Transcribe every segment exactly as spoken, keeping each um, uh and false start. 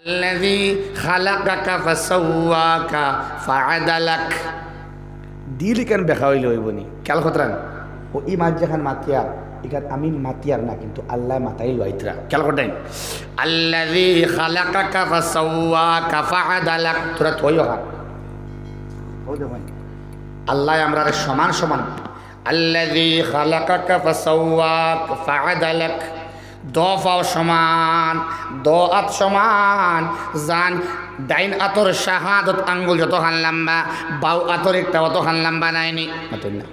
الذي خلقك فسواك فعدلك. দিল ইখান বেকা অইলে অইবো নি? খেয়াল করতরা নি? অউ ই মাত যেখান মাতিয়ার, ইখান আমি মাতিয়ার না, কিন্তু আল্লায় মাতাইল অইতরা। খেয়াল করতরা নি? الذي خلقك فسواك فعدلك। তোরা থইও খান। অউ দেখো, আল্লায় আমরারে সমান সমান। الذي خلقك فسواك فعدلك। দো পাও সমান, দো আত সমান, জান ডাইন আতর শাহাদত আঙ্গুল যতখান লাম্বা, বাউ আতর একটা অতখান লাম্বা নায়নি? মাতইন না।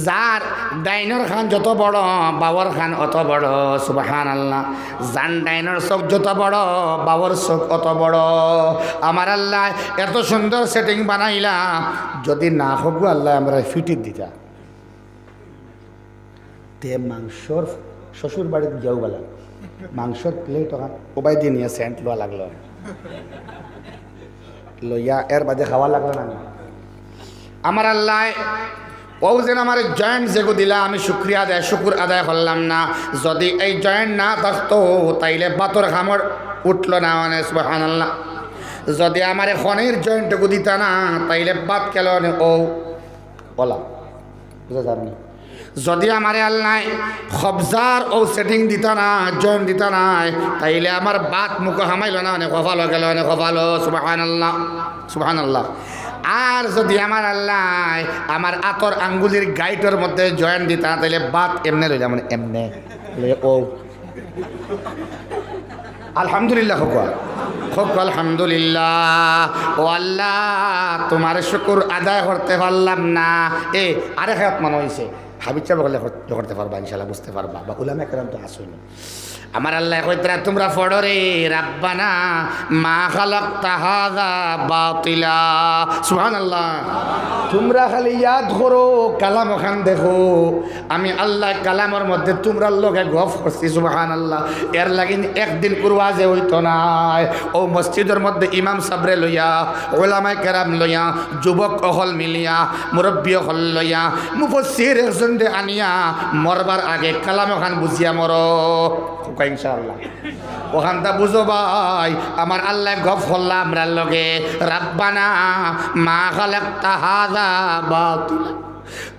যার ডাইনর খান যত বড়, বাউর খান অত বড়। সুবহানাল্লাহ। জান ডাইনর চউখ যত বড়, বাউর চউখ অত বড়। আমার আল্লায় এত সুন্দর setting বানাইলা, যুদি না হগু আল্লায় আমরারে ফিটিত দিতা। তে মাংসর, শ্বশুর বাড়িত গিয়াউ বালা, মাংসর plate অখান উবাই দিয়া নিয়া scent লওয়া লাগলো, লইয়া এর বাদে খাওয়া লাগলো না নি? আমার আল্লায় অউ যেন আমারে joint যেগু দিলা, আমি শুকরিয়া আদায়, শুকুর আদায় করলাম না। যুদি এই joint না থাকতো, তাইলে ভাতর খামড় উঠলো না, মানে, সুবহানাল্লাহ। যুদি আমারে খনির joint গু দিতা না, তাইলে ভাত খেলো নে অউ অলা। বুঝা যার নি? যুদি আমারে আল্লায় কবজার অউ setting দিতা না, joint দিতা না, তাইলে আমার ভাত মুখো হামাইলো না, অনে কপালো গেলো, অনে কপালো। সুবহানাল্লাহ, সুবহানাল্লাহ। আর যুদি আমার আল্লায় আমার আতর আঙ্গুলির গাইটর মধ্যে joint দিতা না, তাইলে ভাত এমনে লইলাম, মানে এমনে। লইয়া অউ। আলহামদুলিল্লাহ কউক্কা। কউক্কা আলহামদুলিল্লাহ। ও আল্লাহ, তুমার শুকুর আদায় করতে পারলাম না। এ, আরেক আয়াত মনো অইছে। হাফিজ সাব অকলে কর-, করতে পারবা, ইনশাআল্লাহ বুঝতে পারবা। বা উলামায়ে কেরাম তো আছইন। আমার আল্লায় কইতরা, তুমরা পড়ো রে, "রাব্বানা মা খালাকতা হাযা বাতিলা।" সুবহানাল্লাহ। তুমরা খালি ইয়াদ করো, কালাম অখান দেখো। আমি আল্লায় কালামর মধ্যে তুমরার লগে গফ করছি, সুবহানাল্লাহ। এরলাগি একদিন কুরু ওয়াজে অইতো নায়। অউ মসজিদর মধ্যে ইমাম সাবরে লইয়া, উলামায়ে কেরাম লইয়া, যুবক অকল মিলিয়া, মুরব্বি অকল লইয়া, মুফাসসির একজনরে আনিয়া, মরবার আগে কালাম অখান বুঝিয়া মরো। কউক্কা ইনশাআল্লাহ। অখানতা বুঝো ভাই, আমার আল্লায় গফ করলা আমরার লগে, "রাব্বানা মা খালাকতা হাযা বাতিলা।"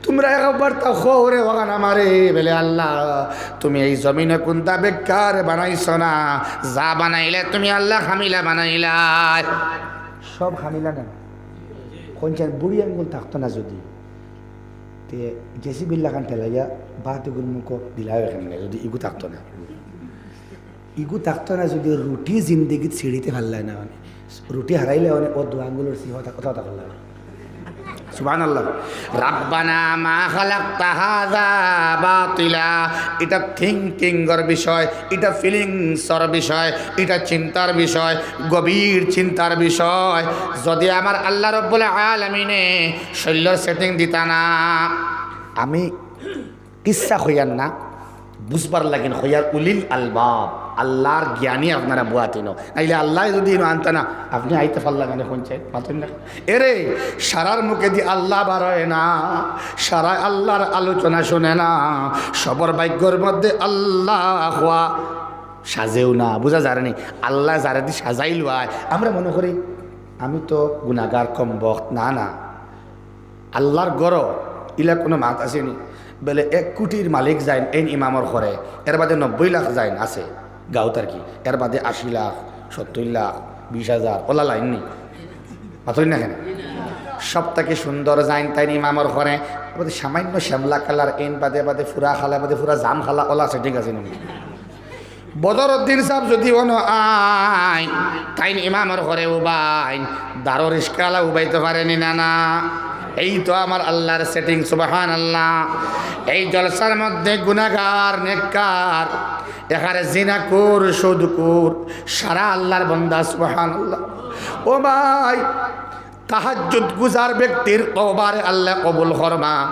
তুমরা একবার তা কও রে অখান আমারে, বলে, "আল্লাহ, তুমি এই জমিনো কুন্তা বেকার বানাইছো না, যা বানাইলায় তুমি আল্লাহ কামিলা বানাইলায়।" সব কামিলা না, কইনচাইন বুড়ি আঙ্গুল থাকতো না যুদি, তে জেসিবির লাখান ঠেলাইয়া ভাত ইগুর মুখো দিলায় কেমনে যুদি ইগু থাকতো না? ইগু থাকতো না যুদি রুটি জিন্দেগিত ছিঁড়িতে পারলায় না, মানে, রুটি হারাইলে মানে অউ দুই আঙ্গুলর সিহা থাক-, কথা কথা করলায় না। সুবহানাল্লাহ। রাব্বানা মা খালাকতা হাযা বাতিলা। ইটা thinking-র বিষয়, ইটা feelings-র বিষয়, ইটা চিন্তার বিষয়, গভীর চিন্তার বিষয়। যুদি আমার আল্লাহ রাব্বুল আলামিনে শরীলর setting দিতা না, আমি কিচ্ছা কইয়ার না, বুঝবার লাগিন কইয়ার, উলিল আলবাব, আল্লাহর জ্ঞানী আপনারা বওয়াত ইনো। নাইলে আল্লায় যুদি ইনো আনতা না, আপনে আইতে পারলা কেনে কইনচাইন? মাতইন না। এরে, সারার মুখেদি আল্লাহ বার অয় না, সারায় আল্লাহর আলোচনা শুনে না, সবর ভাগ্যর মধ্যে আল্লাহ কওয়া সাজেও না, বুঝা যার নি? আল্লায় যারেদি সাজাইলওয়ায়, আমরা মনো করি, "আমি তো গুনাগার, কমবখত।" না, না। আল্লাহর ঘরো ইলা কুনু মাত আছে নি? বলে, এক কুটির মালিক যাইন এইন ইমামর ঘরে, এরবাদে নব্বই লাখ যাইন আছে গাউত আর কি, এরবাদে আশি লাখ, সত্তইর লাখ, বিশ হাজার, অলা লাইন নি? মাতইন না কেনে? সব থাকি সুন্দর যাইন তাইন ইমামর ঘরে, এরবাদে সামান্য শ্যামলা কালার, এইন বাদে বাদে ফুরা কালা, বাদে ফুরা জাম কালা, অলা আছে, ঠিক আছে নি? বদরুদ্দিন সাব যুদি অনো আইন, তাইন ইমামর ঘরে উবাইন, দাড়র রিস্কাআলা উবাইতো পারে নি না, না। এই তো আমার আল্লাহর setting, সুবহানাল্লাহ। এই জলসার মধ্যে গুনাগার, নেককার, এখানে জিনাকুর, সুদকুর, সারা আল্লাহর বান্দা, সুবহানাল্লাহ। ও ভাই, তাহাজ্জুদ গুজার ব্যক্তির তওবারে আল্লায় কবুল করবা।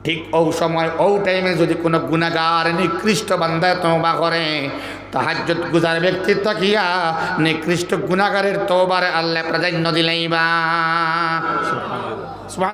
ঠিক অউ সময়, অউ time-এ যুদি কুনু গুনাগার নিকৃষ্ট বান্দায় তওবা করে, তাহাজ্জুদ গুজার ব্যক্তি থাকিয়া নিকৃষ্ট গুনাগারের তওবারে আল্লায় প্রাধান্য দিলাইবা।